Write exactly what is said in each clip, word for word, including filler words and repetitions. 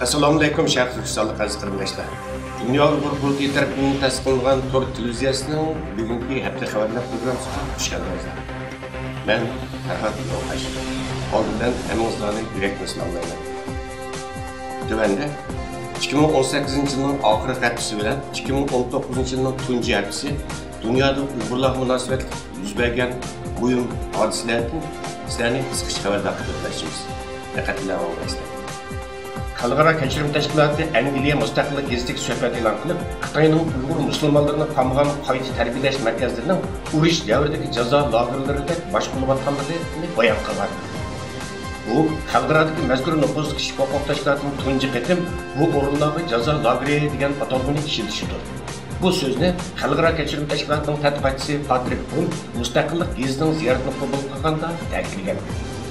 ئەسسالامۇئەلەيكۇم، شەرقىي تۈركىستانلىق ئەزىز قېرىنداشلار. دۇنيا ئۇيغۇر قۇرۇلتىيى تەرىپىدىن تەسىس قىلىنغان تور تېلېۋىزىيەسىنىڭ بۈگۈنكى ھەپتە خەۋەرلەر پروگراممىسىغا خۇش كەلدىڭىزلەر. مەن پەرھات يولداش. ئالدى بىلەن ھەممىڭىزلارنى يۈرەكتىن سالاملايمەن. تۆۋەندە ئىككى مىڭ ئون سەككىزىنچى يىلنىڭ ئاخىرقى ھەپتىسى بىلەن ئىككى مىڭ ئون توققۇزىنچى يىلنىڭ تۇنجى ھەپتىسى دۇنيادا ئۇيغۇرلارغا مۇناسىۋەتلىك يۈز بەرگەن مۇھىم ھادىسىلەردىن سىلەرنى قىسقىچە خەۋەردار قىلىپ ئۆتمەكچىمىز. دىققەت بىلەن ئاڭلاڭلار. خەلقئارا كەچۈرۈم تەشكىلاتى ئەنگلىيە مۇستەقىللىق گېزىتىگە سۆھبەت ئېلان قىلىپ، خىتاينىڭ ئۇيغۇر مۇسۇلمانلىرىنى قامىغان قايتا تەربىيەلەش مەركەزلىرىنىڭ ئۇرۇش دەۋرىدىكى جازا لاگېرلىرىدەك باشقۇرۇلۇۋاتقانلىقىنى بايان قىلغان. بۇ خەلقئارادىكى مەزكۇر نوپۇزلۇق كىشىلىك ھوقۇق تەشكىلاتىنىڭ تۇنجى قېتىم بۇ ئورۇنلارغا جازا لاگېرى دېگەن ئاتالغۇنى ئىشلىتىشىدۇر. بۇ سۆزنى خەلقئارا كەچۈرۈم تەشكىلاتىنىڭ تەتقىقاتچىسى پاترىك بۇن مۇستەقىللىق گېزىتىنىڭ زىيارىتىنى قوبۇل قىلغاندا تەكىتلىگەن.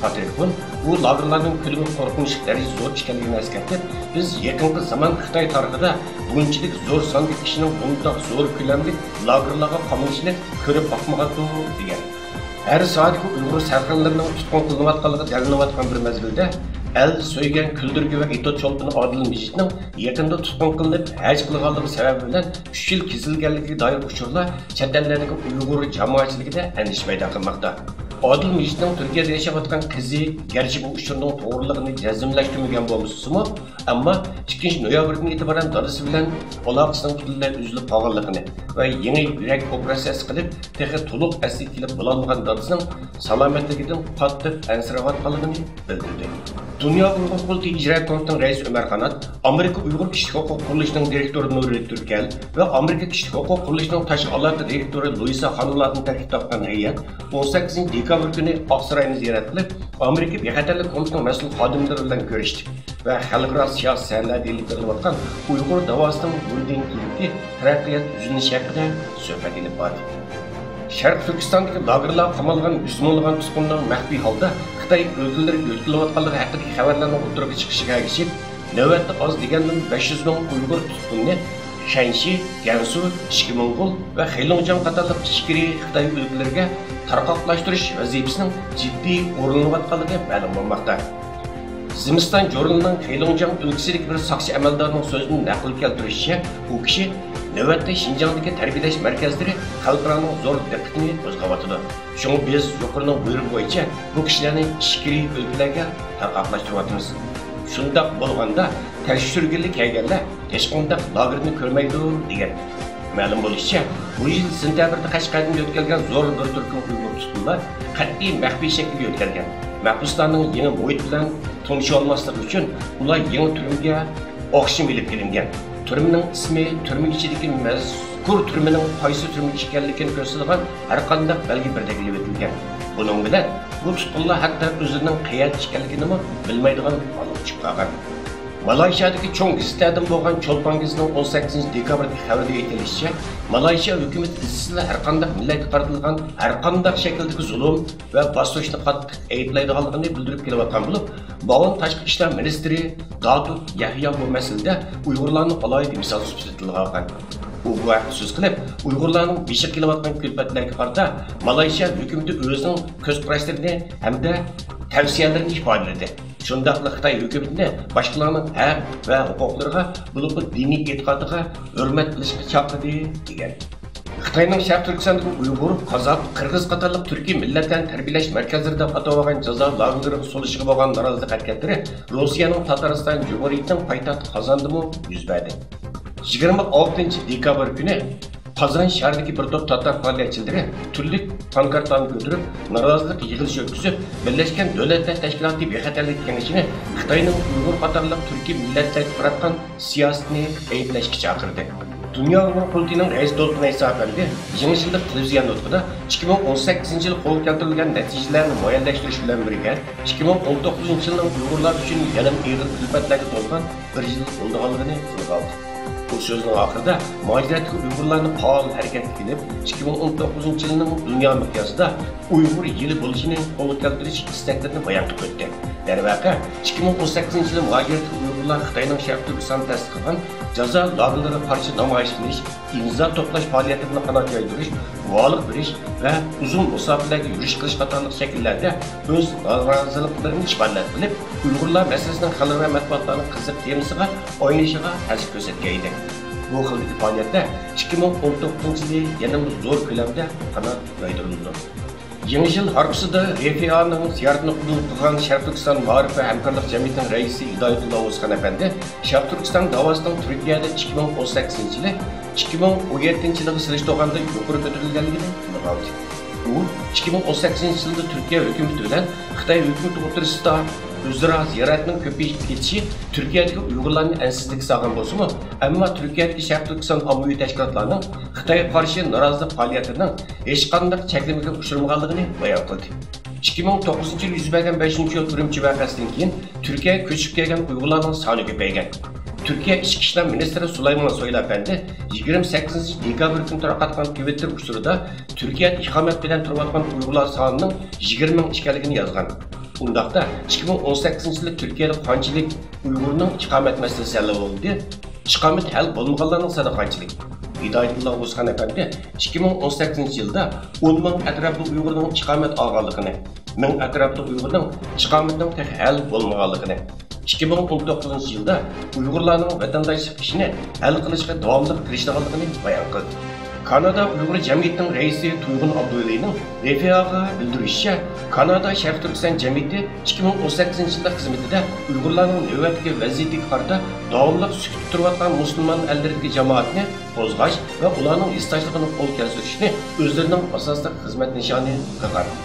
پاترىك بۇن بۇ لاگېرلارنىڭ كۆلىمى قورقۇنچلۇق دەرىجىدە زور ئىكەنلىكىنى ئەسكەرتىپ، بىز يېقىنقى زامان خىتاي تارىخىدا بۇنچىلىك زور ساندىكى كىشىنىڭ بۇنداق زور كۆلەملىك لاگېرلارغا قامىلىشىنى كۆرۈپ باقمىغانتۇق، دېگەن. ھەر ساھەدىكى ئۇيغۇر سەرخىللىرىنىڭ تۇتقۇن قىلىنىۋاتقانلىقى دەلىللىنىۋاتقان بىر مەزگىلدە، ئەل سۆيگەن كۈلدۈرگى ۋە ئېتوت چولپىنى ئادىل مىجىتنىڭ يېقىندا تۇتقۇن قىلىنىپ، ھەج قىلغانلىقى سەۋەبى بىلەن ئۈچ يىل كېسىلگەنلىكىگە دائىر ئۇچۇرلار چەت ئەللەردىكى ئۇيغۇر جامائەتچىلىكىدە ئەندىشە پەيدا قىلماقتا. ئادىل مىجىتنىڭ تۈركىيەدە ياشاۋاتقان قىزى، گەرچە بۇ ئۇچۇرنىڭ توغرىلىقىنى جەزملەشتۈرمىگەن بولمىسىمۇ، ئەمما ئىككىنچى نويابىردىن ئېتىبارەن دادىسى بىلەن ئالاقىسىنىڭ پۈتۈنلەي ئۈزۈلۈپ قالغانلىقىنى ۋە يېڭى يۈرەك ئوپېراتسىيەسى قىلىپ، تېخى تولۇق ئەسلىگە كېلىپ بولالمىغان دادىسىنىڭ سالامەتلىكىدىن قاتتىق ئەنسىرەۋاتقانلىقىنى بىلدۈردى. دۇنيا ئۇيغۇر قۇرۇلتىيى ئىجرا كومىتېتىنىڭ رەئىسى ئۆمەر قانات، ئامېرىكا ئۇيغۇر كىشىلىك ھوقۇق قۇرۇلۇشىنىڭ دىرېكتورى نۇرى تۈركەل ۋە ئامېرىكا كىشىلىك ھوقۇق قۇرۇلۇشىنىڭ تاشقى ئالاقە دىرېكتورى لۇئىسا خانىملاردىن تەركىب تاپقان ھەيئەت ئون سەككىزىنچى دېكابىر كۈنى ئاقساراينى زىيارەت قىلىپ، ئامېرىكا بىخەتەرلىك كومىتېتىنىڭ مەسئۇل خادىملىرى بىلەن كۆرۈشتى ۋە خەلقئارا سىياسىي سەھنىلەردە ئېلىپ بېرىلىۋاتقان ئۇيغۇر داۋاسىنىڭ بۇنىڭدىن كېيىنكى تەرەققىيات يۈزلىنىشى ھەققىدە سۆھبەت ئېلىپ باردى. شەرقىي تۈركىستاندىكى لاگېرلارغا قامالغان يۈز مىڭلىغان تۇتقۇننىڭ مەخپىي ھالدا خىتاي ئۆلكىلىرىگە يۆتكىلىۋاتقانلىقى ھەققىدىكى خەۋەرلەرنىڭ ئوتتۇرىغا چىقىشىغا ئەگىشىپ، نۆۋەتتە ئاز دېگەندىمۇ بەش يۈز مىڭ ئۇيغۇر تۇتقۇننى شەنشى، گەنسۇ، ئىچكى موڭغۇل ۋە خېلۇڭجياڭ قاتارلىق ئىچكىرى خىتاي ئۆلكىلىرىگە تارقاقلاشتۇرۇش ۋەزىپىسىنىڭ جىددىي ئورۇنلىنىۋاتقانلىقى مەلۇم بولماقتا. زىمىستان ژۇرنىلىنىڭ خېلۇڭجياڭ ئۆلكىسىدىكى بىر ساقچى ئەمەلدارنىڭ سۆزىدىن نەقىل كەلتۈرۈشىچە، ئۇ كىشى نۆۋەتتە شىنجاڭدىكى تەربىيەلەش مەركەزلىرى خەلقئارانىڭ زور دىققىتىنى قوزغاۋاتىدۇ. شۇڭا بىز يۇقىرىنىڭ بۇيرۇقى بويىچە بۇ كىشىلەرنى ئىچكىرى ئۆلكىلەرگە تارقاقلاشتۇرۇۋاتىمىز. شۇنداق بولغاندا تەكشۈرگىلى كەلگەنلەر ھېچقانداق لاگېرنى كۆرمەيدۇ، دېگەن. مەلۇم بولۇشىچە، بۇ يىل سېنتەبىردە قەشقەردىن يۆتكەلگەن زور بىر تۈركۈم ئۇيغۇر تۇتقۇنلار قەتئىي مەخپىي شەكىلدە يۆتكەلگەن. مەھبۇسلارنىڭ يېڭى مۇھىت بىلەن تونۇشالماسلىقى ئۈچۈن ئۇلار يېڭى تۈرمىگە ئاخشىمى ئېلىپ كېلىنگەن. تۈرمىنىڭ ئىسمى، تۈرمە ئىچىدىكى مەزكۇر تۈرمىنىڭ قايسى تۈرمە ئىكەنلىكىنى كۆرسىتىدىغان ھەرقانداق بەلگە بىردەك ئېلىۋېتىلگەن. بۇنىڭ بىلەن بۇ تۇتقۇنلار ھەتتا ئۆزلىرىنىڭ قەيەردە ئىكەنلىكىنىمۇ بىلمەيدىغان ھالغا چۈشۈپ قالغان. مالايشىيادىكى چوڭ گېزىتلەردىن بولغان چولپان گېزىتىنىڭ ئون سەككىزىنچى دېكابىردىكى خەۋىرىدە ئېيتىلىشىچە، مالايشىيا ھۆكۈمىتى ئىزچىل ھەرقانداق مىللەتكە قارىتىلغان ھەرقانداق شەكىلدىكى زۇلۇم ۋە باسقۇچنى قاتتىق ئەيىبلەيدىغانلىقىنى بىلدۈرۈپ كېلىۋاتقان بولۇپ، مۇئاۋىن تاشقى ئىشلار مىنىستىرى دادۇت يەھيا بۇ مەسىلىدە ئۇيغۇرلارنى ئالاھىدە مىسال سۈپىتىدە تىلغا ئالغان. ئۇ بۇ ھەقتە سۆز قىلىپ، ئۇيغۇرلارنىڭ بېشىغا كېلىۋاتقان كۈلپەتلەرگە قارىتا مالايشىيا ھۆكۈمىتى ئۆزىنىڭ كۆز قاراشلىرىنى ھەمدە تەۋسىيەلىرىنى ئىپادىلىدى. شۇنداقلا خىتاي ھۆكۈمىتىنى باشقىلارنىڭ ھەق ۋە ھوقۇقلىرىغا، بولۇپمۇ دىنىي ئېتىقادىغا ھۆرمەت قىلىشقا چاقىردى، دېگەن. خىتاينىڭ شەرقىي تۈركىستاندىكى ئۇيغۇر، قازاق، قىرغىز قاتارلىق تۈركىي مىللەتلەرنى تەربىيەلەش مەركەزلىرى دەپ ئاتىۋالغان جازا لاگېرلىرىغا سولىشىغا بولغان نارازىلىق ھەرىكەتلىرى روسىيەنىڭ تاتارىستان جۇمھۇرىيىتىنىڭ پايتەختى قازاندىمۇ يۈز بەردى. يىگىرمە ئالتىنچى دېكابىر كۈنى قازان شەھىرىدىكى بىر توپ تاتار پائالىيەتچىلىرى تۈرلۈك پانكارتلارنى كۆتۈرۈپ، نارازىلىق يىغىلىشى ئۆتكۈزۈپ، بىرلەشكەن دۆلەتلەر تەشكىلاتى بىخەتەرلىك كېڭىشىنى خىتاينىڭ ئۇيغۇر قاتارلىق تۈركىي مىللەتلەرگە قاراتقان سىياسىتىنى ئەيىبلەشكە چاقىردى. دۇنيا ئۇيغۇر قۇرۇلتىيىنىڭ رەئىسى دولقۇن ئەيسا ئەپەندى يېڭى يىللىق تېلېۋىزىيە نۇتقىدا ئىككى مىڭ ئون سەككىزىنچى يىل قولغا كەلتۈرۈلگەن نەتىجىلەرنى مۇئەييەنلەشتۈرۈش بىلەن بىرگە، ئىككى مىڭ ئون توققۇزىنچى يىلنىڭ ئۇيغۇرلار ئۈچۈن يەنىمۇ ئېغىر كۈلپەتلەرگە تولغان بىر يىل بولىدىغانلىقىنى تىلغا ئالدى. ئۇ سۆزىنىڭ ئاخىرىدا مۇھاجىرەتتىكى ئۇيغۇرلارنى پائال ھەرىكەتكە ئېلىپ، ئىككى مىڭ ئون توققۇزىنچى يىلنىڭ دۇنيا مىقياسىدا ئۇيغۇر يىلى بولۇشىنى قولغا كەلتۈرۈش ئىستەكلىرىنى بايان قىلىپ ئۆتتى. دەرۋەقە، ئىككى مىڭ ئون سەككىزىنچى يىلى مۇھاجىرەتتىكى ئۇيغۇر ئۇلار خىتاينىڭ شەرقىي تۈركىستاندا تەسىس قىلغان جازا لاگېرلىرىغا قارشى نامايىش قىلىش، ئىمزا توپلاش پائالىيەتلىرىنى قانات يايدۇرۇش، گۇۋاھلىق بېرىش ۋە ئۇزۇن مۇساپىلەرگە يۈرۈش قىلىش قاتارلىق شەكىللەردە ئۆز نارازىلىقلىرىنى ئىپادىلەپ قېلىپ، ئۇيغۇرلار مەسىلىسىنىڭ خەلقئارا مەتبۇئاتلارنىڭ قىزىق تېمىسىغا ئايلىنىشىغا تەسىر كۆرسەتكەن ئىدى. بۇ خىلدىكى پائالىيەتلەر ئىككى مىڭ ئون توققۇزىنچى يىلى يەنىمۇ زور كۆلەمدە قانات يايدۇرۇلىدۇ. يېڭى يىل ھارپىسىدا رەفىئانىڭ زىيارىتىنى قوبۇل قىلغان شەرقىي تۈركىستان مائارىپ ۋە ھەمكارلىق جەمئىيىتىنىڭ رەئىسى ھىدايەتۇللا ئوزخان ئەپەندى شەرقىي تۈركىستان داۋاسىنىڭ تۈركىيەدە ئىككى مىڭ ئون سەككىزىنچى يىلى ئىككى مىڭ ئون يەتتىنچى يىلىغا سېلىشتۇرغاندا يۇقىرى كۆتۈرۈلگەنلىكىنى تىلغا ئالدى. ئۇ ئىككى مىڭ ئون سەككىزىنچى يىلدا تۈركىيە ھۆكۈمىتى بىلەن خىتاي ھۆكۈمىتى ئوتتۇرىسىدا ئۆزئارا زىيارەتنىڭ كۆپىيىپ كېتىشى تۈركىيەدىكى ئۇيغۇرلارنى ئەنسىزلىككە سالغان بولسىمۇ، ئەمما تۈركىيەدىكى شەرقىي تۈركىستان ئاممىۋى تەشكىلاتلارنىڭ خىتايغا قارشى نارازىلىق پائالىيەتلىرىنىڭ ھېچقانداق چەكلىمىگە ئۇچرىمىغانلىقىنى بايان قىلدى. ئىككى مىڭ توققۇزىنچى يىلى يۈز بەرگەن بەشىنچى ئىيۇل ئۈرۈمچى ۋەقەسىدىن كېيىن تۈركىيەگە كۆچۈپ كەلگەن ئۇيغۇرلارنىڭ سانى كۆپەيگەن. تۈركىيە ئىچكى ئىشلار مىنىستىرى سۇلايمان سويلۇ ئەپەندى يىگىرمە سەككىزىنچى دېكابىر كۈنى تارقاتقان تىۋىتتېر ئۇچۇرىدا تۈركىيەدە ئىقامەت بىلەن تۇرۇۋاتقان ئۇيغۇرلار سانىنىڭ يىگىرمە مىڭ ئىكەنلىكىنى يازغان. ئۇنداقتا، ئىككى مىڭ ئون سەككىزىنچى يىلى تۈركىيەدە قانچىلىك ئۇيغۇرنىڭ ئىقامەت مەسىلىسى ھەل بولدى؟ ئىقامىتى ھەل بولمىغانلارنىڭ سانى قانچىلىك؟ ھىدايەتۇللا ئوزخان ئەپەندى ئىككى مىڭ ئون سەككىزىنچى يىلدا ئون مىڭ ئەتراپلىق ئۇيغۇرنىڭ ئىقامەت ئالغانلىقىنى، مىڭ ئەتراپلىق ئۇيغۇرنىڭ ئىقامىتىنىڭ تېخى ھەل بولمىغانلىقىنى، ئىككى مىڭ ئون توققۇزىنچى يىلدا ئۇيغۇرلارنىڭ ۋەتەنداشلىق ئىشىنى ھەل قىلىشقا داۋاملىق تىرىشىدىغانلىقىنى بايان قىلدى. كانادا ئۇيغۇر جەمئىيىتىنىڭ رەئىسى تۇيغۇن ئابدۇۋەلىنىڭ رەفىئاغا بىلدۈرۈشىچە، كانادا شەرقىي تۈركىستان جەمئىيىتى ئىككى مىڭ ئون سەككىزىنچى يىللىق خىزمىتىدە ئۇيغۇرلارنىڭ نۆۋەتتىكى ۋەزىيىتىگە قارىتا داۋاملىق سۈكۈتتە تۇرۇۋاتقان مۇسۇلمان ئەللىرىدىكى جامائەتنى قوزغاش ۋە ئۇلارنىڭ ھېسداشلىقىنى قولغا كەلتۈرۈشنى ئۆزلىرىنىڭ ئاساسلىق خىزمەت نىشانى قىلغان.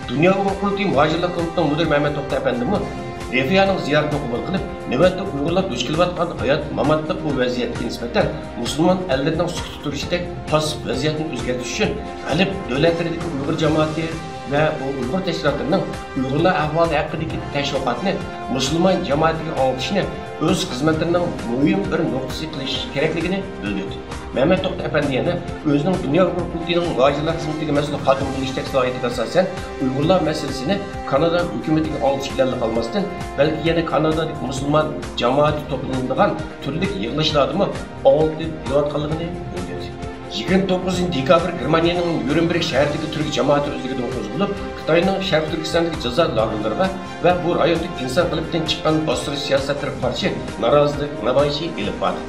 دۇنيا ئۇيغۇر قۇرۇلتىيى مۇھاجىرلار كومىتېتىنىڭ مۇدىرى مەمەت توختى ئەپەندىمۇ رەفىئانىڭ زىيارىتىنى قوبۇل قىلىپ، نۆۋەتتە ئۇيغۇرلار دۇچ كېلىۋاتقان ھايات-ماماتلىق بۇ ۋەزىيەتكە نىسبەتەن مۇسۇلمان ئەللىرىنىڭ سۈكۈتتە تۇرۇشىدەك پاسسىپ ۋەزىيەتنى ئۆزگەرتىش ئۈچۈن غەرب دۆلەتلىرىدىكى ئۇيغۇر جامائىتى ۋە بۇ ئۇيغۇر تەشكىلاتلىرىنىڭ ئۇيغۇرلار ئەھۋالى ھەققىدىكى تەشۋىقاتنى مۇسۇلمان جامائىتىگە ئاڭلىتىشنى ئۆز خىزمەتلىرىنىڭ مۇھىم بىر نۇقتىسى قىلىش كېرەكلىكىنى بىلدۈردى. مەمەت توختى ئەپەندى يەنە ئۆزىنىڭ دۇنيا ئۇيغۇر قۇرۇلتىيىنىڭ مۇھاجىرلار خىزمىتىگە مەسئۇل خادىم بولۇشتەك سالاھىيىتىگە ئاساسەن، ئۇيغۇرلار مەسىلىسىنى كانادا ھۆكۈمىتىگە ئاڭلىتىش بىلەنلا قالماستىن، بەلكى يەنە كانادادىكى مۇسۇلمان جامائىتى توپلىنىدىغان تۈرلۈك يىغىلىشلاردىمۇ ئاڭلىتىپ كېلىۋاتقانلىقىنى بىلدۈردى. يىگىرمە توققۇزىنچى دېكابىر گېرمانىيەنىڭ نيۇرنبېرگ شەھىرىدىكى تۈرك جامائىتى ئۆزلۈكىدىن قوزغىلىپ، خىتاينىڭ شەرقىي تۈركىستاندىكى جازا لاگېرلىرىغا ۋە بۇ رايوندىكى ئىنسان قېلىپىدىن چىققان باستۇرۇش سىياسەتلىرىگە قارشى نارازىلىق نامايىشى ئېلىپ باردى.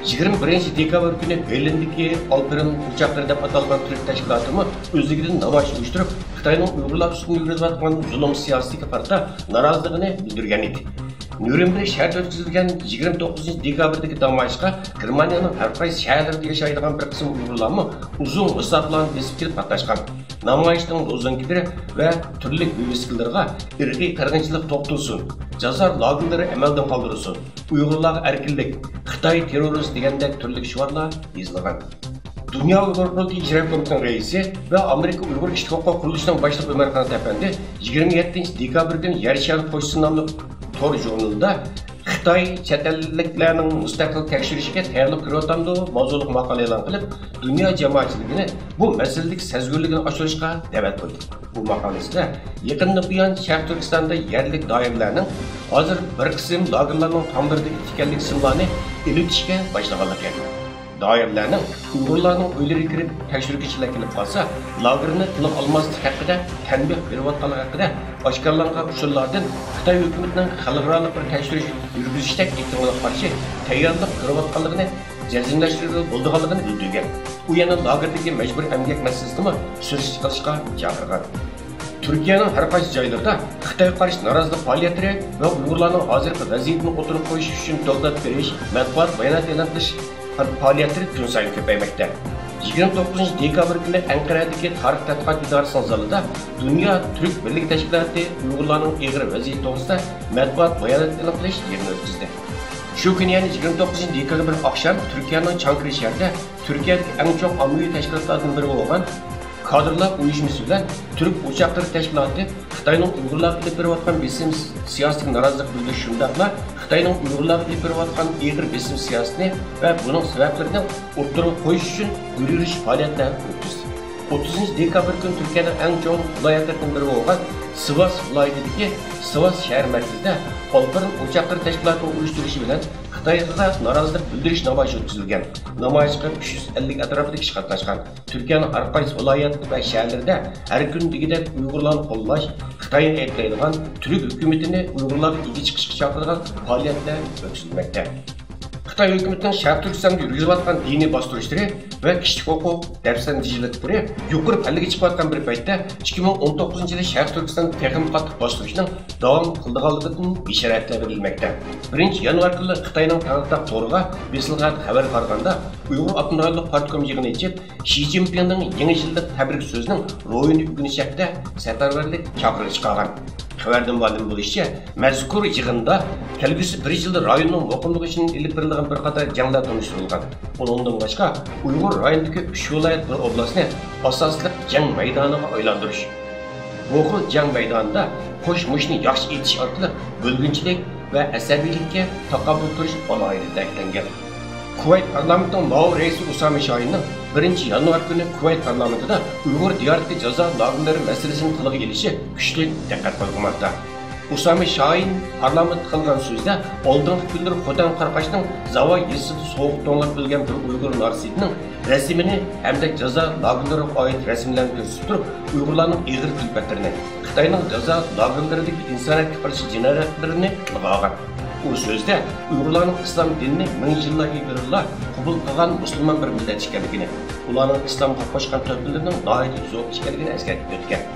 يىگىرمە بىرىنچى دېكابىر كۈنى بېرلىندىكى ئالپېرىن ئوچاقلىرى دەپ ئاتالغان تۈرك تەشكىلاتىمۇ ئۆزلۈكىدىن نامايىش ئۇيۇشتۇرۇپ، خىتاينىڭ ئۇيغۇرلار ئۈستىدە يۈرگۈزۈۋاتقان زۇلۇم سىياسىتىگە قارىتا نارازىلىقىنى بىلدۈرگەن ئىدى. نيۇرنبېرگ شەھىرىدە ئۆتكۈزۈلگەن يىگىرمە توققۇزىنچى دېكابىردىكى نامايىشقا گېرمانىيەنىڭ ھەر قايسى شەھەرلىرىدە ياشايدىغان بىر قىسىم ئۇيغۇرلارمۇ ئۇزۇن مۇساپىلەرنى بېسىپ كېلىپ قاتناشقان. نامايىشنىڭ لوزۇنكىلىرى ۋە تۈرلۈك ۋىۋىسكىلىرىغا «ئىرقىي قىرغىنچىلىق توختىتىلسۇن! جازا لاگېرلىرى ئەمەلدىن قالدۇرۇلسۇن! ئۇيغۇرلارغا ئەركىنلىك! خىتاي تېررورىست!» دېگەندەك تۈرلۈك شوئارلار يېزىلغان. دۇنيا ئۇيغۇر قۇرۇلتىيى ئىجرا كومىتېتىنىڭ رەئىسى ۋە ئامېرىكا ئۇيغۇر كىشىلىك ھوقۇق قۇرۇلۇشىنىڭ باشلىقى ئۆمەر قانات ئەپەندى يىگىرمە يەتتىنچى دېكابىر كۈنى يەر شارى پوچتىسى ناملىق تور ژۇرنىلىدا «خىتاي چەت ئەللىكلەرنىڭ مۇستەقىل تەكشۈرۈشىگە تەييارلىق كۆرۈۋاتامدۇ؟» ماۋزۇلۇق ماقالە ئېلان قىلىپ، دۇنيا جامائەتچىلىكىنى بۇ مەسىلىدىكى سەزگۈرلۈكىنى ئاشۇرۇشقا دەۋەت قىلدى. بۇ ماقالىسىدە يېقىندىن بۇيان شەرقىي تۈركىستاندا يەرلىك دائىرىلەرنىڭ ھازىر بىر قىسىم لاگېرلارنىڭ تاملىرىدىكى تىكەنلىك سىملارنى ئېلىۋېتىشكە باشلىغانلىقى، دائىرىلەرنىڭ ئۇيغۇرلارنىڭ ئۆيلىرىگە كىرىپ تەكشۈرگۈچىلەر كېلىپ قالسا، لاگېرنى تىلغا ئالماسلىق ھەققىدە تەنبىھ بېرىۋاتقانلىقى ھەققىدە ئاشكارىلانغان ئۇچۇرلاردىن خىتاي ھۆكۈمىتىنىڭ خەلقئارالىق بىر تەكشۈرۈش يۈرگۈزۈشتەك ئېھتىمالغا قارشى تەييارلىق كۆرۈۋاتقانلىقىنى جەزملەشتۈرگىلى بولىدىغانلىقىنى بىلدۈرگەن. ئۇ يەنە لاگېردىكى مەجبۇرىي ئەمگەك مەسىلىسىنىمۇ سۈرۈشتە قىلىشقا چاقىرغان. تۈركىيەنىڭ ھەر قايسى جايلىرىدا خىتايغا قارشى نارازىلىق پائالىيەتلىرى ۋە ئۇيغۇرلارنىڭ ھازىرقى ۋەزىيىتىنى ئوتتۇرىغا قويۇش ئۈچۈن دوكلات بېرىش، مەتبۇئات بايانات ئېلان قىلىش پائالىيەتلىرى كۈنسايىن كۆپەيمەكتە. يىگىرمە توققۇزىنچى دېكابىر كۈنى ئەنقەرەدىكى تارىخ تەتقىقات ئىدارىسىنىڭ زالىدا دۇنيا تۈرك بىرلىكى تەشكىلاتى ئۇيغۇرلارنىڭ ئېغىر ۋەزىيىتى توغرىسىدا مەتبۇئات بايانات ئېلان قىلىش يىغىنى ئۆتكۈزدى. شۇ كۈنى يەنە يىگىرمە توققۇزىنچى دېكابىر ئاخشام تۈركىيەنىڭ چانكىرى شەھىرىدە تۈركىيەدىكى ئەڭ چوڭ ئاممىۋى تەشكىلاتلاردىن بىرى بولغان كادىرلار ئۇيۇشمىسى بىلەن تۈرك ئوچاقلىرى تەشكىلاتى خىتاينىڭ ئۇيغۇرلارغا ئېلىپ بېرىۋاتقان بېسىم سىياسىتىگە نارازىلىق بىلدۈرۈش، شۇنداقلا خىتاينىڭ ئۇيغۇرلارغا ئېلىپ بېرىۋاتقان ئېغىر بېسىم سىياسىتىنى ۋە بۇنىڭ سەۋەبلىرىنى ئوتتۇرىغا قويۇش ئۈچۈن يۈرۈش پائالىيەتلەر ئۆتكۈزدى. ئوتتۇزىنچى دېكابىر كۈنى تۈركىيەنىڭ ئەڭ چوڭ ۋىلايەتلىرىدىن بىرى بولغان سىۋاس ۋىلايىتىدىكى سىۋاس شەھەر مەركىزىدە ئالپىرىن ئوچاقلىرى تەشكىلاتىنىڭ ئۇيۇشتۇرۇشى بىلەن خىتايغا نارازىلىق بىلدۈرۈش نامايىشى ئۆتكۈزۈلگەن. نامايىشقا ئۈچ يۈز ئەللىك ئەتراپىدا كىشى قاتناشقان. تۈركىيەنىڭ ھەر قايسى ۋىلايەت ۋە شەھەرلىرىدە ھەر كۈنى دېگۈدەك ئۇيغۇرلارنى قوللاش، خىتاينى ئەيىبلەيدىغان، تۈرك ھۆكۈمىتىنى ئۇيغۇرلارغا ئىگە چىقىشقا چاقىرىدىغان پائالىيەتلەر ئۆتكۈزۈلمەكتە. خىتاي ھۆكۈمىتىنىڭ شەرقىي تۈركىستاندا يۈرگۈزۈۋاتقان دىنىي باستۇرۇشلىرى ۋە كىشىلىك ھوقۇق دەپسەندىچىلىكلىرى يۇقىرى پەللىگە چىقىۋاتقان بىر پەيتتە، ئىككى مىڭ ئون توققۇزىنچى يىلى شەرقىي تۈركىستاندا تېخىمۇ قاتتىق باستۇرۇشنىڭ داۋام قىلىدىغانلىقىدىن بېشارەتلەر بېرىلمەكتە. بىرىنچى يانۋار كۈنى خىتاينىڭ تاراتاق تورىغا بېسىلغان خەۋەرگە قارىغاندا، ئۇيغۇر ئاپتونوم رايونلۇق پارتكوم يىغىنى ئېچىپ، شى جىنپىڭنىڭ يېڭى يىللىق تەبرىك سۆزىنىڭ روھىنى ئۆگىنىش ھەققىدە سەپەرۋەرلىك چاقىرىق چىقارغان. خەۋەردىن مەلۇم بولۇشىچە، مەزكۇر يىغىندا كەلگۈسى بىر يىلدا رايوننىڭ مۇقىملىقى ئۈچۈن ئېلىپ بېرىلىدىغان بىر قاتار جەڭلەر تونۇشتۇرۇلغان. ئۇنىڭدىن باشقا، ئۇيغۇر رايونىدىكى ئۈچ ۋىلايەت، بىر ئوبلاستنى ئاساسلىق جەڭ مەيدانىغا ئايلاندۇرۇش، بۇ خىل جەڭ مەيدانىدا قوش مۇشتنى ياخشى ئېتىش ئارقىلىق بۆلگۈنچىلىك ۋە ئەسەبىيلىككە تاقابىل تۇرۇش ئالاھىدە تەكىتلەنگەن. كۇۋەيت پارلامېنتىنىڭ مۇئاۋىن رەئىسى ئۇسامە شاھىننىڭ بىرىنچى يانۋار كۈنى كۇۋەيت پارلامېنتىدا ئۇيغۇر دىيارىدىكى جازا لاگېرلىرى مەسىلىسىنى تىلغا ئېلىشى كۈچلۈك دىققەت قوزغىماقتا. ئۇسامە شاھىن پارلامېنتتا قىلغان سۆزىدە، ئالدىنقى كۈنلىرى خوتەن قاراقاشنىڭ زاۋا يېزىسىدا سوغۇق توڭلاپ ئۆلگەن بىر ئۇيغۇر نارسىدىنىڭ رەسىمىنى ھەمدە جازا لاگېرلىرىغا ئائىت رەسىملەرنى كۆرسىتىپ تۇرۇپ، ئۇيغۇرلارنىڭ ئېغىر كۈلپەتلىرىنى، خىتاينىڭ جازا لاگېرلىرىدىكى ئىنسانىيەتكە قارشى جىنايەتلىرىنى تىلغا ئالغان. ئۇ سۆزىدە ئۇيغۇرلارنىڭ ئىسلام دىنىنى مىڭ يىللار ئىلگىرىلا قوبۇل قىلغان مۇسۇلمان بىر مىللەت ئىكەنلىكىنى، ئۇلارنىڭ ئىسلامغا قوشقان تۆھپىلىرىنىڭ ناھايىتى زور ئىكەنلىكىنى ئەسكەرتىپ ئۆتكەن.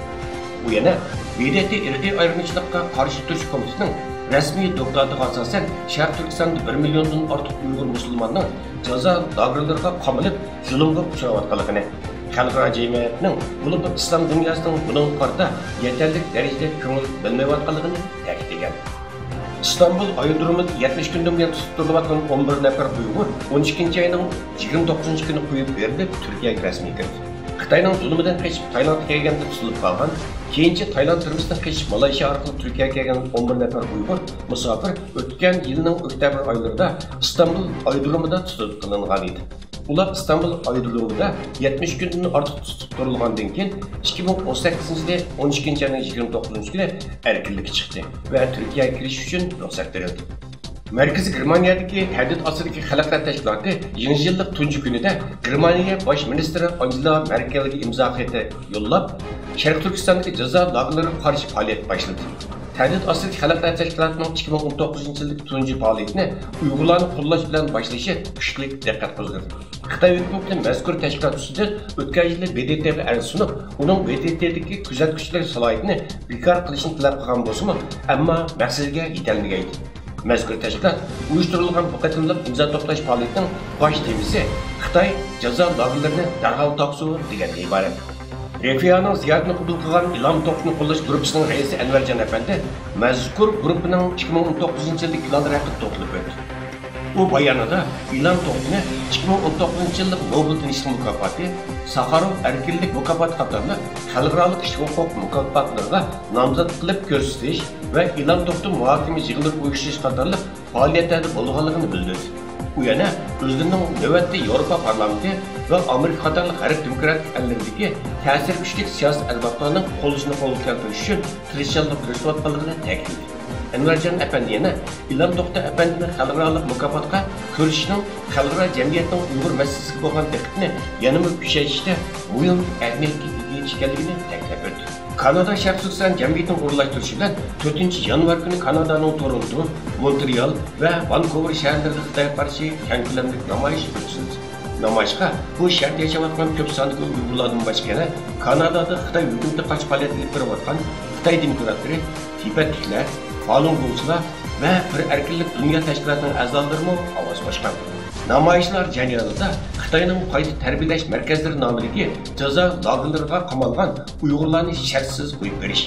ئۇ يەنە ب د ت ئىرقىي ئايرىمىچىلىققا قارشى تۇرۇش كومىتېتىنىڭ رەسمىي دوكلاتىغا ئاساسەن، شەرقىي تۈركىستاندا بىر مىليوندىن ئارتۇق ئۇيغۇر مۇسۇلماننىڭ جازا لاگېرلىرىغا قامىلىپ، زۇلۇمغا ئۇچراۋاتقانلىقىنى، خەلقئارا جەمئىيەتنىڭ، بولۇپمۇ ئىسلام دۇنياسىنىڭ بۇنىڭغا قارىتا يېتەرلىك دەرىجىدە كۆڭۈل بۆلمەيۋاتقانلىقىنى تەكىتلىگەن. ئىستانبۇل ئايرودرومىدا يەتمىش كۈندىن بۇيان تۇتۇپ تۇرۇلۇۋاتقان ئون بىر نەپەر ئۇيغۇر ئون ئىككىنچى ئاينىڭ يىگىرمە توققۇزىنچى كۈنى قويۇپ بېرىلىپ، تۈركىيەگە رەسمىي كىردى. خىتاينىڭ زۇلۇمىدىن قېچىپ، تايلاندقا كەلگەندە تۇتۇلۇپ قالغان، كېيىنچە تايلاند تۈرمىسىدىن قېچىپ، مالايشىيا ئارقىلىق تۈركىيەگە كەلگەن ئون بىر نەپەر ئۇيغۇر مۇساپىر ئۆتكەن يىلنىڭ ئۆكتەبىر ئايلىرىدا ئىستانبۇل ئايرودرومىدا تۇتۇپ قېلىنغان ئىدى. ئۇلار ئىستانبۇل ئايرودرومىدا يەتمىش كۈندىن ئارتۇق تۇتۇپ تۇرۇلغاندىن كېيىن، ئىككى مىڭ ئون سەككىزىنچى يىلى ئون ئىككىنچى ئاينىڭ يىگىرمە توققۇزىنچى كۈنى ئەركىنلىككە چىقتى ۋە تۈركىيەگە كىرىش ئۈچۈن رۇخسەت بېرىلدى. مەركىزىي گېرمانىيەدىكى تەھدىت ئاستىدىكى خەلقلەر تەشكىلاتى يېڭى يىللىق تۇنجى كۈنىدە گېرمانىيە باش مىنىستىرى ئانگېلا مېركېلگە ئىمزا خېتى يوللاپ، شەرقىي تۈركىستاندىكى جازا لاگېرلىرىغا قارشى پائالىيەت باشلىدى. تەھدىت ئاستىدىكى خەلقلەر تەشكىلاتىنىڭ ئىككى مىڭ ئون توققۇزىنچى يىلدىكى تۇنجى پائالىيىتىنى ئۇيغۇرلارنى قوللاش بىلەن باشلىشى كۈچلۈك دىققەت قوزغىدى. خىتاي ھۆكۈمىتى مەزكۇر تەشكىلات ئۈستىدىن ئۆتكەن يىلى ب د ت غا ئەرز سۇنۇپ، ئۇنىڭ ب د ت دىكى كۆزەتكۈچىلىك سالاھىيىتىنى بىكار قىلىشنى تەلەپ قىلغان بولسىمۇ، ئەمما مەقسىتىگە يېتەلمىگەيدى. مەزكۇر تەشكىلات ئۇيۇشتۇرۇلغان بۇ قېتىملىق ئىمزا توپلاش پائالىيىتىنىڭ باش تېمىسى خىتاي جازا لاگېرلىرىنى دەرھال تاپسۇن دېگەندىن ئىبارەت. رەفىئانىڭ زىيارىتىنى قوبۇل قىلغان ئىلھام توختىنى قوللاش گۇرۇپپىسىنىڭ رەئىسى ئەنۋەرجان ئەپەندى مەزكۇر گۇرۇپپىنىڭ ئىككى مىڭ ئون توققۇزىنچى يىلدىكى پىلانلىرى ھەققىدە توختىلىپ ئۆتتى. ئۇ بايانىدا ئىلھام توختىنى ئىككى مىڭ ئون توققۇزىنچى يىللىق نوبېل تىنچلىق مۇكاپاتى، ساخاروف ئەركىنلىك مۇكاپاتى قاتارلىق خەلقئارالىق كىشىلىك ھوقۇق مۇكاپاتلىرىغا نامزات قىلىپ كۆرسىتىش ۋە ئىلھام توختى مۇھاكىمە يىغىنلىرى ئۇيۇشتۇرۇش قاتارلىق پائالىيەتلەردە بولغانلىقىنى بىلدۈردى. ئۇ يەنە ئۆزلىرىنىڭ نۆۋەتتە ياۋروپا پارلامېنتى ۋە ئامېرىكا قاتارلىق غەرب دېموكراتىك ئەللىرىدىكى تەسىرى كۈچلۈك سىياسىي ئەربابلارنىڭ قوللىشىنى قولغا كەلتۈرۈش ئۈچۈن تىرىشچانلىق كۆرسىتىۋاتقانلىقىنى تەكىتلىدى. ئەنۋەرجان ئەپەندى يەنە ئىلھام توختى ئەپەندىنى خەلقئارالىق مۇكاپاتقا كۆرسىتىشنىڭ خەلقئارا جەمئىيەتنىڭ ئۇيغۇر مەسىلىسىگە بولغان دىققىتىنى يەنىمۇ كۈچەيتىشتە مۇھىم ئەھمىيەتكە ئىگە ئىكەنلىكىنى تەكىتلەپ ئۆتتى. كانادا شەرقىي تۈركىستان جەمئىيىتىنىڭ ئورۇنلاشتۇرۇشى بىلەن تۆتىنچى يانۋار كۈنى كانادانىڭ تورونتو، مونترېئال ۋە ۋانكوۋېر شەھەرلىرىدە خىتايغا قارشى كەڭ كۆلەملىك نامايىش ئۆتكۈزۈلدى. نامايىشقا بۇ شەھەردە ياشاۋاتقان كۆپ ساندىكى ئۇيغۇرلاردىن باشقا يەنە كانادادا خىتاي ھۆكۈمىتىگە قارشى پائالىيەت ئېلىپ بېرىۋاتقان خىتاي دېموكراتلىرى، تىبەتلىكلەر، فالۇن گوڭچىلار ۋە بىر ئەركىنلىك دۇنيا تەشكىلاتىنىڭ ئەزالىرىمۇ ئاۋاز قوشقان. نامايىشلار جەريانىدا خىتاينىڭ قايتا تەربىيەلەش مەركەزلىرى نامىدىكى جازا لاگېرلىرىغا قامالغان ئۇيغۇرلارنى شەرتسىز قويۇپ بېرىش،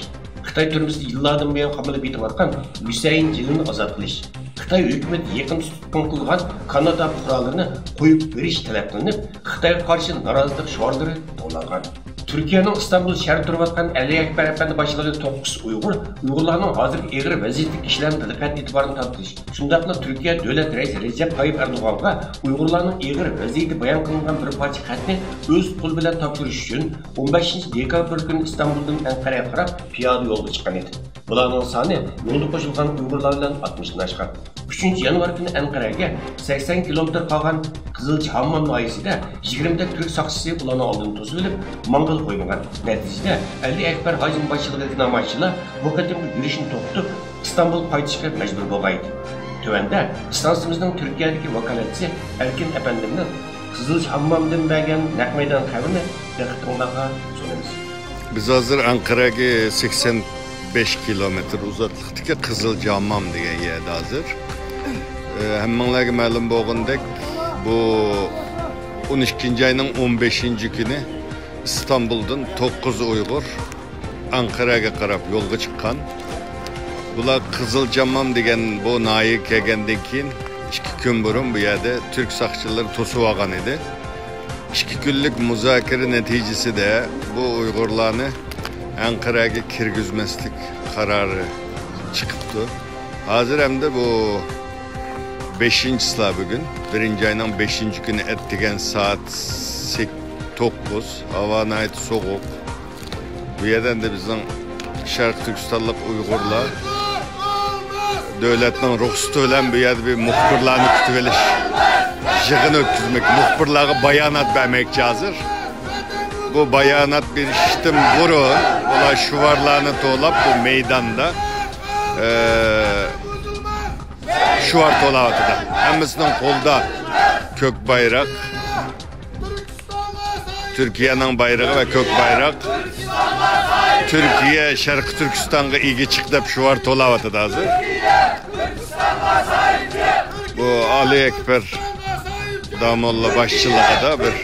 خىتاي تۈرمىسىدە يىللاردىن بۇيان قامىلىپ يېتىۋاتقان ھۈسەيىن جېلىنى ئازاد قىلىش، خىتاي ھۆكۈمىتى يېقىندا تۇتقۇن قىلغان كانادا پۇقرالىرىنى قويۇپ بېرىش تەلەپ قىلىنىپ، خىتايغا قارشى نارازىلىق شوئارلىرى توۋلانغان. تۈركىيەنىڭ ئىستانبۇل شەھىرىدە تۇرۇۋاتقان ئەلى ئەكبەر ئەپەندى باشچىلىقىدىكى توققۇز ئۇيغۇر ئۇيغۇرلارنىڭ ھازىرقى ئېغىر ۋەزىيىتىدىكى كىشىلەرنىڭ دىققەت ئېتىبارىنى تارتىش، شۇنداقلا تۈركىيە دۆلەت رەئىسى رەجەپ تايىپ ئەردوغانغا ئۇيغۇرلارنىڭ ئېغىر ۋەزىيىتى بايان قىلىنغان بىر پارچە خەتنى ئۆز قولى بىلەن تاپشۇرۇش ئۈچۈن ئون بەشىنچى دېكابىر كۈنى ئىستانبۇلدىن ئەنقەرەگە قاراپ پىيادە يولغا چىققان ئىدى. بۇلارنىڭ سانى يولدا قوشۇلغان ئۇيغۇرلار بىلەن ئاتمىشتىن ئاشقان. ئۈچىنچى يانۋار كۈنى ئەنقەرەگە سەكسەن كىلومېتىر قالغان قىزىلچى ھاممام ناھىيەسىدە يىگىرمە تۆت تۈرك ساقچىسى ئۇلارنىڭ ئالدىنى توسۇۋېلىپ، ماڭغىلى قويمىغان. نەتىجىدە، ئەلى ئەكبەر ھاجىم باشچىلىقىدىكى نامايىشچىلار بۇ قېتىمقى يۈرۈشنى توختىتىپ، ئىستانبۇلغا قايتىشقا مەجبۇر بولغان ئىدى. تۆۋەندە ئىستانسىمىزنىڭ تۈركىيەدىكى ۋاكالەتچىسى ئەركىن ئەپەندىمنىڭ قىزىلچى ھاممامدىن بەرگەن نەق مەيدان خەۋىرىنى دىققىتىڭلارغا سۇنىمىز. بىز ھازىر ئەنقەرەگە سەكسەن بەش كىلومېتىر ئۇزاقلىقتىكى قىزىلچى ھاممام دېگەن يەردە ھازىر. ئە، ھەممىڭلارغا مەلۇم بولغىنىدەك، بۇ ئون ئىككىنچى ئاينىڭ ئون بەشىنچى كۈنى ئىستانبۇلدىن توققۇز ئۇيغۇر ئەنقەرەگە قاراپ يولغا چىققان. بۇلار قىزىلچى ھاممام دېگەن بۇ ناھىيەگە كەلگەندىن كېيىن، ئىككى كۈن بۇرۇن بۇ يەردە تۈرك ساقچىلىرى توسۇۋالغان ئىدى. ئىككى كۈنلۈك مۇزاكىرە نەتىجىسىدە بۇ ئۇيغۇرلارنى ئەنقەرەگە كىرگۈزمەسلىك قارارى چىقىپتۇ. ھازىر ئەمدى بۇ بەشىنچىسىلا بۈگۈن. بىرىنچى ئاينىڭ بەشىنچى كۈنى ئەتىگەن سائەت سەك-، توققۇز. ھاۋا ناھايىتى سوغۇق. بۇ يەردە ئەمدى بىزنىڭ شەرقىي تۈركىستانلىق ئۇيغۇرلار دۆلەتنىڭ رۇخسىتى بىلەن بۇ يەردە بىر مۇخبىرلارنى كۈتۈۋېلىش يىغىنى ئۆتكۈزمەك، مۇخبىرلارغا بايانات بەرمەكچى ھازىر. بۇ بايانات بېرىشتىن بۇرۇن ئۇلار شوئارلارنى توۋلاپ، بۇ مەيداندا، ئە، شوئار توۋلاۋاتىدۇ. ھەممىسىنىڭ قولىدا كۆك بايراق. تۈركىيەنىڭ بايرىقى ۋە كۆك بايراق. تۈركىيە شەرقىي تۈركىستانغا ئىگە چىق دەپ شوئار توۋلاۋاتىدۇ ھازىر. بۇ ئالى ئەكبەر داموللا باشچىلىقىدا بىر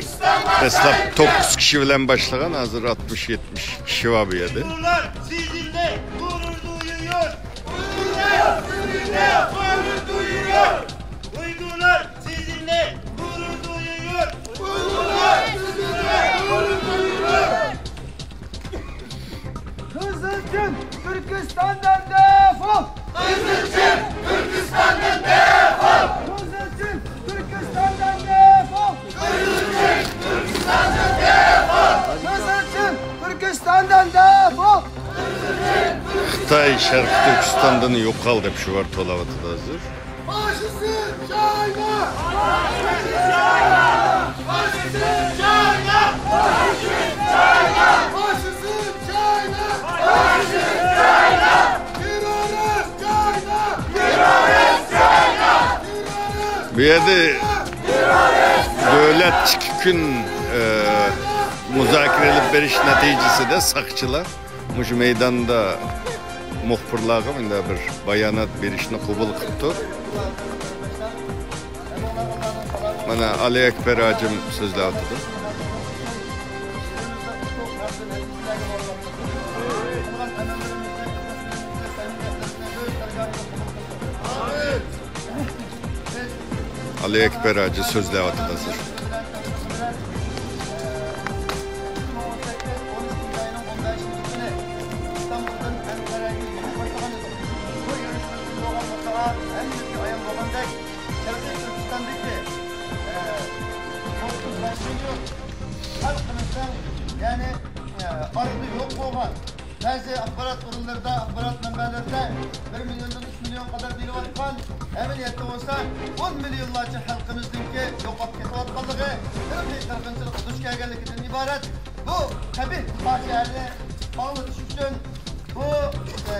دەسلەپ توققۇز كىشى بىلەن باشلىغان، ھازىر ئاتمىش يەتمىش كىشى بار بۇ يەردە. Uygurlar sizinle gurur duyuyor. Uygurlar sizinle gurur duyuyor. Uygurlar sizinle gurur duyuyor. Uygurlar sizinle gurur duyuyor. Kızılçın Türkistan'dan defol! Kızılçın Türkistan'dan defol! Kızılçın Türkistan'dan defol! Kızılçın Türkistan'dan defol! Kızılçın Türkistan'dan defol! خىتاي شەرقىي تۈركىستاندىن يوقال دەپ شوئار توۋلاۋاتىدۇ ھازىر. Faşizm China! Faşizm China! Faşizm China! Terrorist China! Terrorist! بۇ يەردە دۆلەت ئىككى كۈن، ئە، مۇزاكىرە ئېلىپ بېرىش نەتىجىسىدە ساقچىلار مۇشۇ مەيداندا مۇخبىرلارغا مۇنداق بىر بايانات بېرىشنى قوبۇل قىپتۇ. مانا، ئالى ئەكبەر ھاجىم سۆزلەۋاتىدۇ. ئالى ئەكبەر ھاجى سۆزلەۋاتىدۇ ھازىر. شەرقىي تۈركىستاندىكى، ئە، توققۇز مىليون خەلقىمىزنىڭ، يەنى، ئە، ئارىدا يوق بولغان، بەزى ئاخبارات ئورۇنلىرىدا، ئاخبارات مەنبەلىرىدە بىر مىليوندىن ئۈچ مىليون قەدەر دېيىلىۋاتقان، ئەمەلىيەتتە بولسا ئون مىليونلارچە خەلقىمىزنىڭكى يوقاپ كېتىۋاتقانلىقى، ئىرقىي قىرغىنچىلىققا دۇچ كەلگەنلىكىدىن ئىبارەت. بۇ قەبىھ پاجىئەنى ئاڭلىتىش ئۈچۈن بۇ، ئە،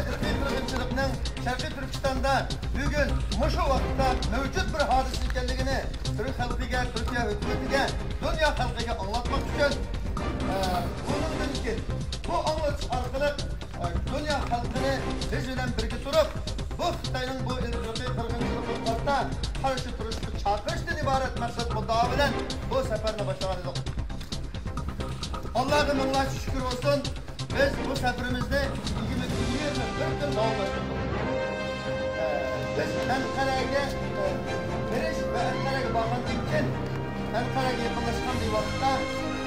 ئىرقىي قىرغىنچىلىقنىڭ شەرقىي تۈركىستاندا بۈگۈن مۇشۇ ۋاقىتتا مەۋجۇت بىر ھادىسە ئىكەنلىكىنى تۈرك خەلقىگە، تۈركىيە ھۆكۈمىتىگە، دۇنيا خەلقىگە ئاڭلاتماق ئۈچۈن، ئە، بۇنىڭدىن كېيىن بۇ ئاڭلىتىش ئارقىلىق، ئە، دۇنيا خەلقىنى بىز بىلەن بىرگە تۇرۇپ، بۇ خىتاينىڭ بۇ ئىرقىي قىرغىنچىلىقىغا قارشى تۇرۇشقا چاقىرىشتىن ئىبارەت مەقسەت مۇددىئا بىلەن بۇ سەپەرنى باشلىغان ئىدۇق. ئاللاغا مىڭلارچە شۈكۈر بولسۇن، بىز بۇ سەپىرىمىزنى يىگىرمە، يىگىرمە بىر كۈن داۋاملاشتۇردۇق. ئە، بىز ئەنقەرەگە، ئە، بېرىش ۋە ئەنقەرەگە بارغاندىن كېيىن، ئەنقەرەگە يېقىنلاشقان بىر ۋاقىتتا،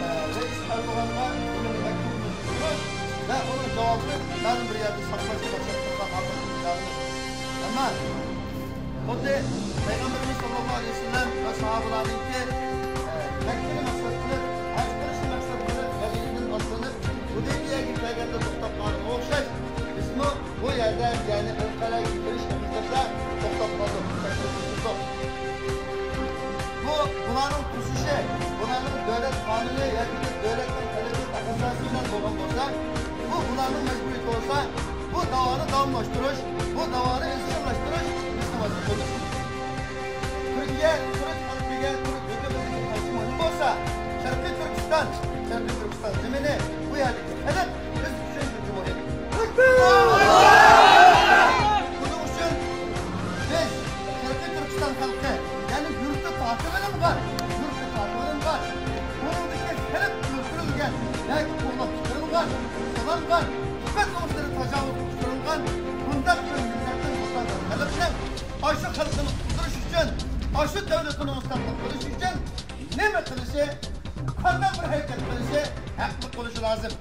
ئە، رەئىس ئەردوغانغا بۇنى دېمەك خۇددى پەيغەمبىرىمىز ساللاللاھۇ ئەلەيھى ۋەسەللەم ۋە ساھابىلەرنىڭكى، ئە، مەككىنى مەقسەت قىلىپ، ھەج قىلىشنى مەقسەت قىلىپ، مەدىنىدىن ئاتلىنىپ، ھۇدەيبىيەگە كەلگەندە توختاپ قالغىنىغا ئوخشاش، بىزمۇ بۇ يەردە، يەنى ئەنقەرەگە كىرىش ئەقىدىسىدە توختاپ قالدۇق، تەكلىپ قىلدۇق. بۇ، بۇلارنىڭ توسۇشى، بۇلارنىڭ دۆلەت قانۇنى ياكى دۆلەتنىڭ تەلىپى تەقەززاسى بىلەن بولغان بولسا، بۇ، بۇلارنىڭ مەجبۇرىيىتى بولسا، بۇ داۋانى داۋاملاشتۇرۇش، بۇ داۋانى ئىزچىللاشتۇرۇش بىزنىڭ ۋەزىپىمىز. تۈركىيە، تۈرك خەلقىگە، تۈرك ھۆكۈمىتىگە قانچە مۇھىم بولسا، شەرقىي تۈركىستان، شەرقىي تۈركىستان زېمىنى، بۇ يەردىكى خەلق بىز ئۈچۈن شۇنچە مۇھىم. بۇنىڭ ئۈچۈن بىز شەرقىي تۈركىستان خەلقى، يەنى يۇرتى تارتىۋېلىنغان، يۇرتى تارتىۋېلىنغان، ئۇنىڭدىكى خەلق ئۆلتۈرۈلگەن ياكى قوغلاپ چىقىرىلغان، سولانغان، تىبەت ئوڭۇشلىرى تاجاۋۇزغا ئۇچرىغان بۇنداق بىر مىللەتنىڭ، بۇنداق بىر خەلقنىڭ ئاشۇ خەلقىنى قۇتۇلدۇرۇش ئۈچۈن، ئاشۇ دۆلىتىنى مۇستەقىل قىلىش ئۈچۈن نېمە قىلىشى، قانداق بىر ھەرىكەت قىلىشى ھەقلىق بولۇشى لازىم.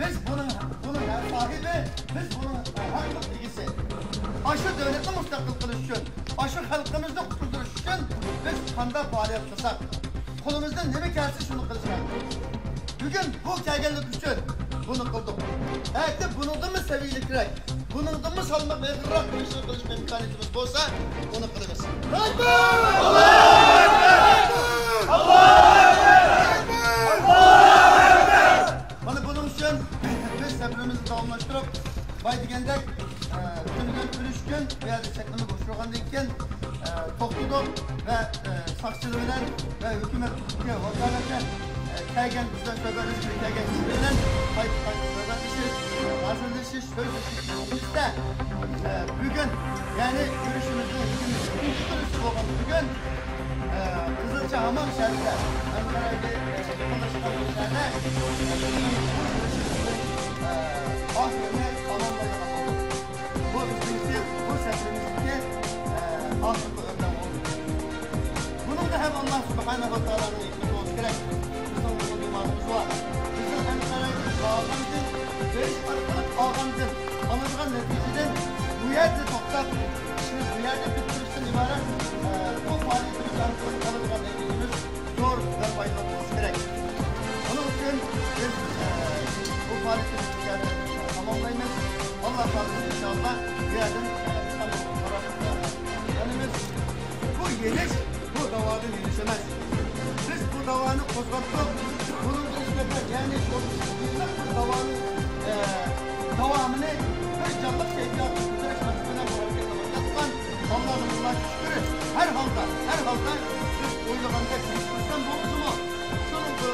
بىز بۇنىڭ، بۇنىڭ ساھىبى، بىز بۇنىڭ ھەقلىق ئىگىسى. ئاشۇ دۆلەتنى مۇستەقىل قىلىش ئۈچۈن، ئاشۇ خەلقىمىزنى قۇتۇلدۇرۇش ئۈچۈن بىز قانداق پائالىيەت قىلساق، قولىمىزدىن نېمە كەلسە شۇنى قىلىش ھەقلىق. بۈگۈن بۇ كەلگەنلىك ئۈچۈن بۇنى قىلدۇق. ئەتە بۇنىڭدىنمۇ سەۋىيەلىكرەك، بۇنىڭدىنمۇ سالمىقى ئېغىرراق بىر ئىشنى قىلىش ئىمكانىيىتىمىز بولسا، ئۇنى قىلىمىز. مانا بۇنىڭ ئۈچۈن بىز سەپىرىمىزنى داۋاملاشتۇرۇپ، باي دېگەندەك، ئە، تۈنۈگۈن ئۈچ كۈن بۇ يەردە چەكلىمە بوشىغاندىن كېيىن، ئە، توختىدۇق ۋە، ئە، ساقچىلار بىلەن ۋە ھۆكۈمەتكە ۋاكالىتەن، ئە، كەلگەن، بىز بىلەن سۆھبەتلىشىپ كەلگەن كىشىلەر بىلەن قايتا، قايتا سۆھبەتلىشىپ، ھازىرلىشىش، سۆزلىشىش نەتىجىسىدە، ئە، بۈگۈن، يەنى يۈرۈشىمىزنىڭ يىگىرمە ئىككىنچى كۈنى بولغان بۈگۈن، ئە، قىزىلچا ھامان شەھىرىدە، ئەنقەرەگە، ئە، يېقىنلاشقان بۇ شەھەردە، ئە، بىزنىڭ بۇ يۈرۈشىمىزنىڭ، ئە، ئاخىرىنى تاماملايدىغان بولدۇق. بۇ بىزنىڭكى، بۇ سەپىرىمىزنىڭكى، ئە، ئاخىرقى ئۆرنەك بولدى. بۇنىڭدا ھەم ئاللا سۇبھانەھۇ ۋە تائالانىڭ ھېكمىتى بولسا كېرەك. بىزنىڭ بۇ ئىمانىمىز بار. بىزنىڭ ئەنقەرەگە بارغاندىن، بېرىش ئارقىلىق ئالغاندىن، ئالىدىغان نەتىجىدىن بۇ يەردە توختاپ، بىز بۇ يەردە پۈتتۈرۈشتىن ئىبارەت، ئە، بۇ پائالىيىتىمىز ئارقىلىق ئالىدىغان نەتىجىمىز زور ۋە پايدىلىق بولۇشى كېرەك. بۇنىڭ ئۈچۈن بىز، ئە، بۇ پائالىيىتىمىزنى بۇ يەردە تاماملايمىز. ئاللا خالىسا، ئىنشائاللا، بۇ يەردىن، ئە، ئىستانبۇلغا قاراپ، ئە، يېنىمىز. بۇ يېنىش، بۇ داۋادىن يېنىش ئەمەس. بىز بۇ داۋانى قوزغاتتۇق. بۇنىڭغا نىسبەتەن، يەنى ئوتتۇز يىللىق بىر داۋانى، ئە، داۋامىنى بىر جانلىق كەيپىياتتا كۆتۈرۈش مەقسىتى بىلەن بۇ ھەرىكەتنى باشلاتقان. ئاللاغا مىڭلارچە شۈكۈر. ھەر ھالدا، ھەر ھالدا بىز ئويلىغاندەك يۈز پىرسەنت بولمىسىمۇ، شۇنىڭ بۇ،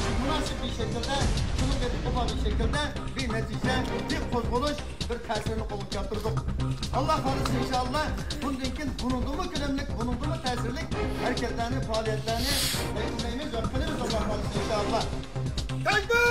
ئە، مۇناسىپ بىر شەكىلدە، شۇنىڭغا ئىقتىدا بىر شەكىلدە بىر نەتىجە، بىر قوزغىلىش، بىر تەسىرنى قولغا كەلتۈردۇق. ئاللا خالىسا، ئىنشائاللا، بۇندىن كېيىن بۇنىڭدىنمۇ كۆلەملىك، بۇنىڭدىنمۇ تەسىرلىك ھەرىكەتلەرنى، پائالىيەتلەرنى يەكۈنلەيمىز ۋە قىلىمىز، ئاللا خالىسا، ئىنشائاللا. تەكبىر!